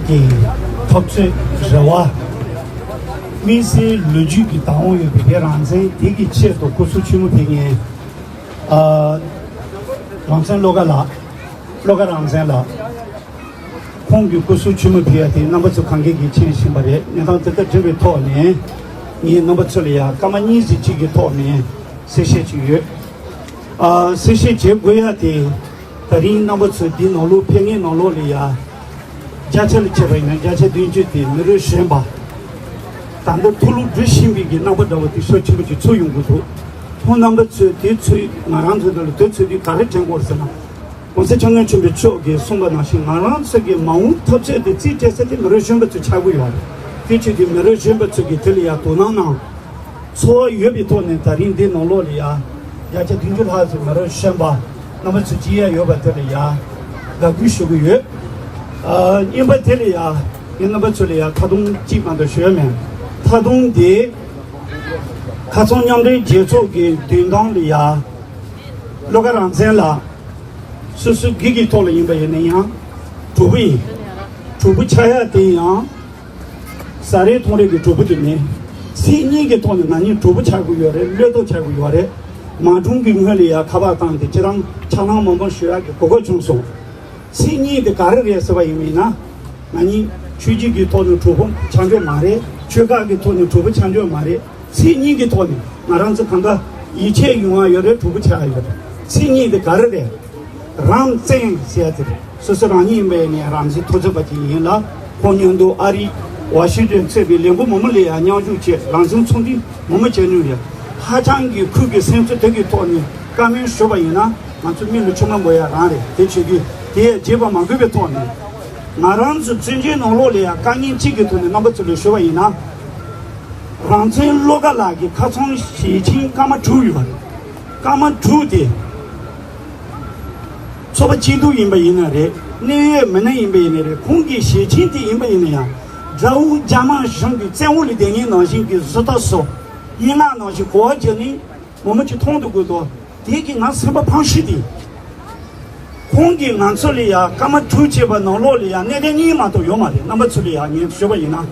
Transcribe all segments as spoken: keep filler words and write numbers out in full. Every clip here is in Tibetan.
གི་འཐབ་རྩོད་རེ་བ། དམིགས་བསལ་ལོ་རྒྱུས་ཀྱི་བདག་དབང་ཡོད་པའི་རང་བཙན་དེ་གི་ཆེད་དུ་སྐུ་གཟུགས་ཆེན་མོ་ཕུལ་མཁན། ཨ། རང་བཙན་བློ་དགའ་ལགས། བློ་དགའ་རང་བཙན་ལགས། ཁོང་གི་སྐུ་གཟུགས་ཆེན་མོ་ཕུལ་ཡ་དེ་རྣམ་པ་ཚོ་གང་གས་ཀྱིས་མཁྱེན་བཞིན་པ་རེད། གནས་སྟངས་དེ་ལྟར་འགྲིག་པའི་ཐོག་ནས་ངས་རྣམ་པ་ཚོ་ལ་ཡ་སྐར་མ་གཉིས་ཙམ་གཅིག་གི་ཐོག་ནས་གསལ་བཤད་ཅིག་ཡོད། ཨ། གསལ་བཤད་བྱེད་དགོས་ཡ་དེ། ད་རིང་རྣམ་པ་ཚོ་འདི་ནང་ལོགས་ཕེབས་མཁན་ནང་ལོགས་ལ་ཡ། བརྒྱ་ཆ་ལ་བྱས་པ་ཡིན་ན་བརྒྱ་ཆ་བདུན་ཅུ་དེ་མི་རབས་གཞོན་པ། ད་ལྟ་མཐོ་སློབ་འགྲོ་བཞིན་པའི་གི་རྣམ་པ་འདྲ་བོ་དེ་ཤུགས་ཆེན་པོ་ཅིག་ཚོར་ཡོང་གི་འདུག་ཁོང་རྣམ་པ་ཚོས་དེ་ཚོས་ང་རང་ཚོ་འདི་ལ་དེ་ཚོས་དེ་ག་རེ་དྲན་དགོས་ཟེར་ན། ༸གོང་ས་༸སྐྱབས་མགོན་ཆེན་པོ་མཆོག་གིས་གསུངས་པ་ནང་བཞིན་ང་རང་ཚོ་གི་མ་འོངས་འཐབ་རྩོད་དེ་རྩིས་སྤྲད་ས་དེ་མི་རབས་གཞོན་པ་ཚོ་ཆགས་ཀྱི་ཡོད་རེད། དེ་བྱས་དུས་མི་རབས་གཞོན་པ་ཚོ་གིས་དེ་ལ་ཡ་དོ་སྣང་གནང་། ཚོར་བ་ཡོད་པའི་ཐོག་ནས་ད་རིང་འདི་ནང་ལོགས་ལ་ཡ། བརྒྱ་ཆ་བདུན་ཅུ་ལྷག་ཙམ་མི་རབས་གཞོན་པ་རྣམ་པ་ཚོ་སྐྱེལ་ཡ་ཡོད་པ་དེ་ལ་ཡ། དགའ་གུས་ཞུ་གི་ཡོད། ཨ། གཉིས་པ་དེ་ལ་ཡ། ངས་རྣམ་པ་ཚོ་ལ་ཡ་ཁ་རྡུང་གཅིག་མ་གཏོགས་ཞུ་ཡ་མེད། ཁ་རྡུང་དེ། ཁ་སང་མཉམ་འབྲེལ་རྒྱལ་ཚོགས་ཀྱི་མདུན་ཐང་ལ་ཡ། བློ་དགའ་རང་བཙན་ལགས། སོ་སོའི་སྒེར་གྱི་ཐོག་ལ་ཡིན་པ་ཡིན་ན་ཡང་། གྲོགས་པོ་ཡིན། གྲོགས་པོ་ཆགས་ཡ་དེ་ཡང་། ཟ་རེས་འཐུང་རེས་ཀྱི་གྲོགས་པོ་དེ་མིན། ཚིག་གཉིས་ཀྱི་ཐོག་ནས་ང་གཉིས་གྲོགས་པོ་ཆགས་ཀྱི་ཡོད་རེད། བློས་གཏོང་བྱ་དགོས་ཡོད་རེད། མ་གྲོངས་ཀྱི་སྔོན་ལ་ཡ་ཁ་པར་བཏང་སྟེ་ཁྱེད་རང་ཕྱག་ལམ་མང་པོ་ཞུ་ཡག་གི་གོ་སྐབས་བྱུང་སོང་། ཚིག་གཉིས་དེ་ག་རེ་རེད་ཟེར་བ་ཡིན་པ་ཡིན་ན། ང་གཉིས་ཆོས་བརྒྱུད་ཀྱི་ཐོག་ནས་གྲོགས་པོ་ཆགས་འཇོག་མ་རེད། ཆོལ་ཁ་གི་ཐོག་ནས་གྲོགས་པོ་ཆགས་འཇོག་མ་རེད། ཚིག་གཉིས་ཀྱི་ཐོག་ནས་ང་རང་ཚོ་གང་ག་ཡིད་ཆེས་ཡོང་བ་ཡོད་རེད། གྲོགས་པོ་ཆགས་ཡ་ཡོད་རེད། ཚིག་གཉིས་དེ་ག་རེ་རེད། རང་བཙན་ཟེར་ཡ་དེ་རེད། སོ་སོ་རང་ཉིད་ཡིན་པའི་ནས་རང་བཙན་ཐོབ་ཚོད་པ་ཅིག་ཡིན་ལ། ཁོང་མཉམ་དུ་ཨ་རི་ཝ་ཤིང་ཏོན་གཙོས་པའི་ལས་འགུལ་མང་པོ་ལ་ཡང་མཉམ་ཞུགས་བྱས། རང་བཙན་ཚོགས་འདུ་མང་པོ་བྱས་མྱོང་ཡོད། ཧ་ཅང་གི་ཁུར་གྱི་སེམས་ཚོར་དེ་གི་ཐོག་ནས་བཀའ་མོལ་ཞུས་པ་ཡིན་ན། ང་ཚོ་མི་ལ་ཆུང་མ་འབོད་ཡ་རང་རེད། དེ་བྱེད་དུས་དེ་ཡང་བརྗེད་པ་མ་དགོས་པའི་ཐོག་ནས། ང་རང་ཚོ་བཙན་བྱོལ་ནང་ལོགས་ལ་ཡང་དཀའ་ངལ་གཅིག་གི་ཐོག་ནས་རྣམ་པ་ཚོ་ལ་ཞུ་བ་ཡིན་ན། རང་བཙན་བློ་དགའ་ལགས་ཀྱི་ཁ་སང་ཞལ་ཆེམས་སྐར་མ་དྲུག་ཡོད་རེད། སྐར་མ་དྲུག་དེ་ཚོགས་པ་སྐྱིད་སྡུག་ཡིན་པ་ཡིན་ན་རེད། གནད་ཡོད་མི་སྣ་ཡིན་པ་ཡིན་ན་རེད། ཁོང་གི་ཞལ་ཆེམས་དེ་ཡིན་པ་ཡིན་ན་ཡང་། དགྲ་བོ་རྒྱ་དམར་གཞུང་གི་བཙན་འོག་ལ་བསྡད་མཁན་ནང་བཞིན་གྱི་བཟོ་ལྟ་བཟོ། སྙན་ངག་ནང་བཞིན་གོ་བ་བརྒྱབ་ནས། ངོ་མ་ཅིག་མཐོང་དུ་དགོས་དོ། དེ་གི་ང་སེམས་པ་ཕངས་ཤི་དེ། ཁོང་གིས་ང་ཚོ་ལ་ཡ་སྐར་མ་དྲུག་བྱས་པ་ནང་ལོགས་ལ་ཡ་གནད་དོན་གཉིས་མ་གཏོགས་ཡོད་མ་རེད། རྣམ་པ་ཚོ་ལ་ཡ་ངས་ཞུས་པ་ཡིན་ན།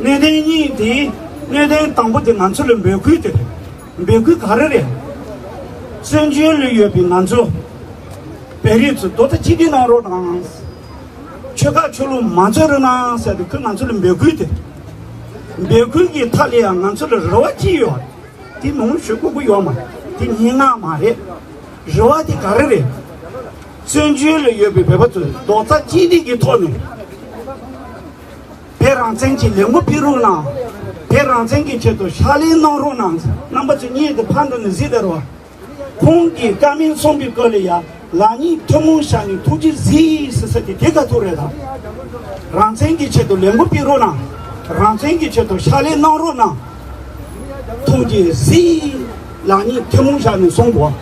གནད་དོན་གཉིས་དེ། གནད་དོན་དང་པོ་དེ་ང་ཚོ་ལ་འབོད་སྐུལ་དེ་རེད། འབོད་སྐུལ་ག་རེ་རེད། བཙན་བྱོལ་ལ་ཡོད་པའི་ང་ཚོ་བོད་རིགས་ཚོ་རྡོག་རྩ་གཅིག་སྒྲིལ་གནང་རོགས་གནང་། ཆོལ་ཁ་ཆོས་ལུགས་མ་རྩོད་རོགས་གནང་ཟེར་ཏེ་ཁོས་ང་ཚོ་ལ་འབོད་སྐུལ་དེ། འབོད་སྐུལ་གྱི་མཐའ་ལ་ཡང་ང་ཚོ་ལ་རེ་བ་ཅི་ཡོད། དེ་མང་པོ་ཞུ་དགོས་ཀྱི་ཡོད་མ་རེད། དེ་སྙན་ངག་མ་རེད། རེ་བ་དེ་ག་རེ་རེད། བཙན་བྱོལ་ལ་ཡོད་པའི་བོད་པ་ཚོས་རྡོག་རྩ་གཅིག་སྒྲིལ་གྱི་ཐོག་ནས། བོད་རང་བཙན་གྱི་ལས་འགུལ་སྤེལ་རོགས་གནང་། བོད་རང་བཙན་གྱི་ཆེད་དུ་ཕྱག་ལས་གནང་རོགས་གནང་། རྣམ་པ་ཚོ་གཉིས་དེ་ཕར་འགྲོ་ནས་གཟིགས་དང་རོགས། ཁོང་གིས་བཀའ་མོལ་གསུངས་པའི་སྐོར་ལ་ཡ། ལག་གཉིས་ཐུན་མོང་བཞག་ནས་ཐུགས་རྗེ་གཟིགས་ཟེར་ས་དེ་དེ་ག་ཐུག་རེད་དམ། རང་བཙན་གྱི་ཆེད་དུ་ལས་འགུལ་སྤེལ་རོགས་གནང་། རང་བཙན་གྱི་ཆེད་དུ་ཕྱག་ལས་གནང་རོགས་གནང་། ཐུགས་རྗེ་གཟིགས། ལག་གཉིས་ཐུན་མོང་བཞག་ནས་གསུངས་འདུག་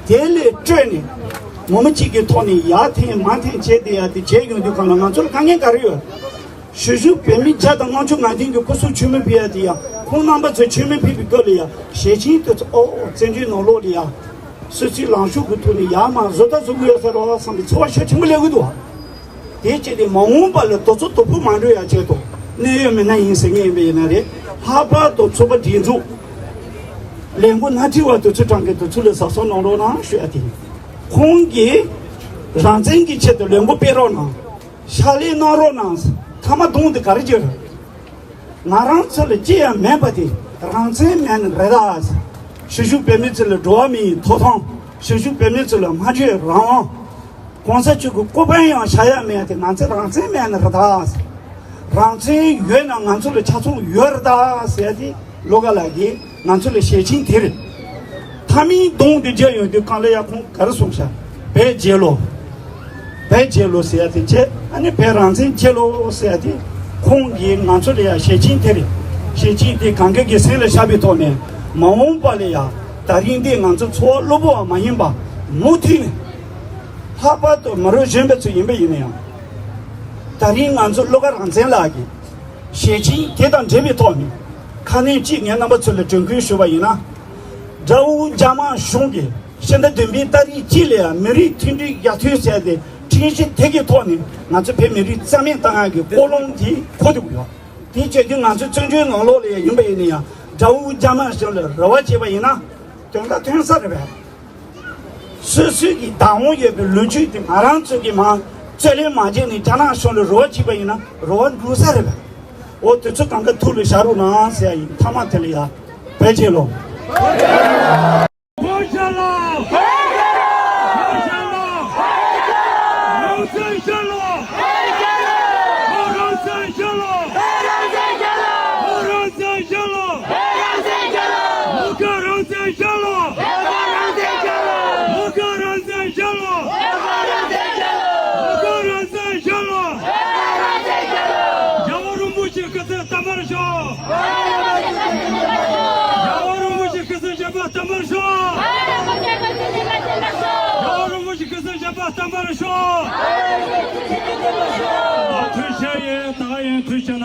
དེ་ལས་སྤྲོས་ནས་ངོ་མ་གཅིག་གི་ཐོག་ནས་ཡར་འཐེན་མར་འཐེན་བྱས་ཏེ་ཡ་དེ་བྱས་ཡོང་དུས་གང་ལ་ང་ཚོར་དཀའ་ངལ་ག་རེ་ཡོད། གཞིས་བཞུགས་བོད་མི་བརྒྱ་དང་ལྔ་བཅུ་ང་བདུན་གྱི་སྐུ་གཟུགས་མཆོད་མེ་ཕུལ་ཡ་དེ་ཡང་ཁོང་རྣམ་པ་ཚོས་མཆོད་མེ་ཕུལ་བའི་སྐབས་ལ་ཡང་ཞལ་ཆེམས་དེ་ཚོ་ཨོ་ཨོ་བཙན་བྱོལ་ནང་ལོགས་ལ་ཡང་སོ་སོའི་ལངས་ཕྱོགས་ཀྱི་ཐོག་ནས་ཡར་མར་བཟོ་ལྟ་བཟོ་གི་ཡོད་ས་རེད་བསམ་པའི་ཚོར་བ་ཤུགས་ཆེན་པོ་སླེབས་ཀྱི་འདུག་དེ་བྱས་ཏེ་མ་འོངས་པ་ལ་དེ་ཚོ་དོ་ཕོག་མ་འགྲོ་ཡ་ཆེད་དུ་གནད་ཡོད་མི་སྣ་ཡིན་ཟེར་མཁན་ཡིན་པ་ཡིན་ན་རེད། ལྷག་པར་དུ་ཚོགས་པ་སྒྲིག་འཛུགས་ལས་འགུལ་སྣ་ཁྲིད་པ་དེ་ཚོ་དྲང་གི་དེ་ཚོ་ལ་གཟབ་གཟབ་གནང་རོགས་གནང་ཞུ་ཡ་དེ་ཡིན། ཁོང་གིས་རང་བཙན་གྱི་ཆེད་དུ་ལས་འགུལ་སྤེལ་རོགས་གནང་། ཕྱག་ལས་གནང་རོགས་གནང་། ཐ་མ་གདོང་དེ་ག་རེ་བྱེད་རེད། ང་རང་ཚོ་ལ་ཅི་ཡང་མེད་པ་དེ་རང་བཙན་མེད་ནི་རེད་ད། གཞིས་བཞུགས་བོད་མི་ཚོ་ལ་འགྲོ་བ་མིའི་ཐོབ་ཐང་། གཞིས་བཞུགས་བོད་མི་ཚོ་ལ་སྨྲ་བརྗོད་རང་དབང་། གོང་ས་མཆོག་གི་སྐུ་དཔོན་ཡང་བཞག་ཡ་མེད་དེ་ང་ཚོ་རང་བཙན་མེད་ནི་རེད་ད། རང་བཙན་ཡོད་ན་ང་ཚོ་ལ་ཆ་ཚང་ཡོད་རེད་ད་ཟེར་ཏེ་བློ་དགའ་ལགས་ཀྱིས་ང་ཚོ་ལ་ཞལ་ཆེམས་དེ་རེད། མཐའ་མའི་གདོང་དེ་མཇལ་ཡོང་དུས་གང་ལ་ཡ་ཁོང་ག་རེ་གསུངས་ཤག་བོད་རྒྱལ་ལོ། བོད་རྒྱལ་ལོ་ཟེར་ཡ་དེ་བྱས། ཨ་ནི་བོད་རང་བཙན་རྒྱལ་ལོ་ཟེར་ཡ་དེ་ཁོང་གིས་ང་ཚོ་ལ་ཡ་ཞལ་ཆེམས་དེ་རེད། ཞལ་ཆེམས་དེ་གང་ག་གི་སེམས་ལ་ཤར་བའི་ཐོག་ནས་མ་འོངས་པ་ལ་ཡ་ད་རིང་འདི་ང་ཚོ་འཚོ་བ་གློ་བུར་བ་མ་ཡིན་པ་མུ་མཐུད་ནས། ལྷག་པར་དུ་མི་རབས་གཞོན་པ་ཚོ་ཡིན་པ་ཡིན་ན་ཡང་། ད་རིང་ང་ཚོ་བློ་དགའ་རང་བཙན་ལགས་ཀྱི་ཞལ་ཆེམས་དེ་དང་འབྲེལ་བའི་ཐོག་ནས་ཁ་སྣོན་གཅིག་ངས་རྣམ་པ་ཚོ་ལ་དྲན་སྐུལ་ཞུ་བ་ཡིན་ན། དགྲ་བོ་རྒྱ་དམར་གཞུང་གིས་ཕྱི་ཟླ་བདུན་པའི་ཏ་རིག་གཅིག་ལ་ཡང་མི་རིགས་མཐུན་སྒྲིལ་ཡར་ཐོན་བྱས་ཏེ། ཤེས་བྱ་དེ་གི་ཐོག་ནས་ང་ཚོ་བོད་མི་རིགས་རྩ་མེད་བཏང་ཡག་གི་ཀོ་ལོང་དེ་འཁོར་ཐུབ་ཡོད། དེ་བྱེད་དུས་ང་ཚོ་བཙན་བྱོལ་ནང་ལོགས་ལ་ཡིན་པ་ཡིན་ན་ཡང་དགྲ་བོ་རྒྱ་དམར་གཞུང་ལ་རེ་བ་བྱས་པ་ཡིན་ན་དོན་དག་ཐོན་ས་རེད་པས། སོ་སོའི་གི་བདག་དབང་ཡོད་པའི་ལོ་རྒྱུས་དེ་ང་རང་ཚོ་གི་མང་རྩོད་ལེན་མ་བྱས་ནས་རྒྱ་ནག་གཞུང་ལ་རེ་བ་བྱས་པ་ཡིན་ན་རེ་བ་འགྲུབ་ས་རེད་པས། འོ་དེ་ཚོ་གང་ག་ཐུགས་ལ་བཞག་རོགས་གནང་ཟེར་ཡ་ཡིན། མཐའ་མ་དེ་ལ་ཡ་བོད་རྒྱལ་ལོ། བོད་རྒྱལ་ལོ། བོད་རྒྱལ་ལོ། རང་བཙན་རྒྱལ་ལོ། བོད་རང་བཙན་རྒྱལ་ལོ། བོད་རང་བཙན་རྒྱལ་ལོ། བོད་རང་བཙན་རྒྱལ་ལོ། བོད་རང་བཙན་རྒྱལ་ལོ། བོད་རང་བཙན་རྒྱལ་ལོ། བོད་རང་བཙན་རྒྱལ་ལོ། བོད་རང་བཙན་རྒྱལ་ལོ། བོད་རང་བཙན་རྒྱལ་ལོ། བོད་རང་བཙན་རྒྱལ་ལོ། བོད་རང་བཙན་རྒྱལ་ལོ། རྒྱལ་བ་རིན་པོ་ཆེ་སྐུ་ཚེ་བརྟན་པར་ཤོག། རྒྱལ་བ་རིན་པོ་ཆེ་སྐུ་ཚེ་བརྟན་པར་ཤོག། རྒྱལ་བ་རིན་པོ་ཆེ་སྐུ་ཚེ་བརྟན་པར་ཤོག། ཨ་ཐུགས་རྗེ་ཆེ། ད་ཡིན་ཐུགས་རྗེ་ཆེ་ན།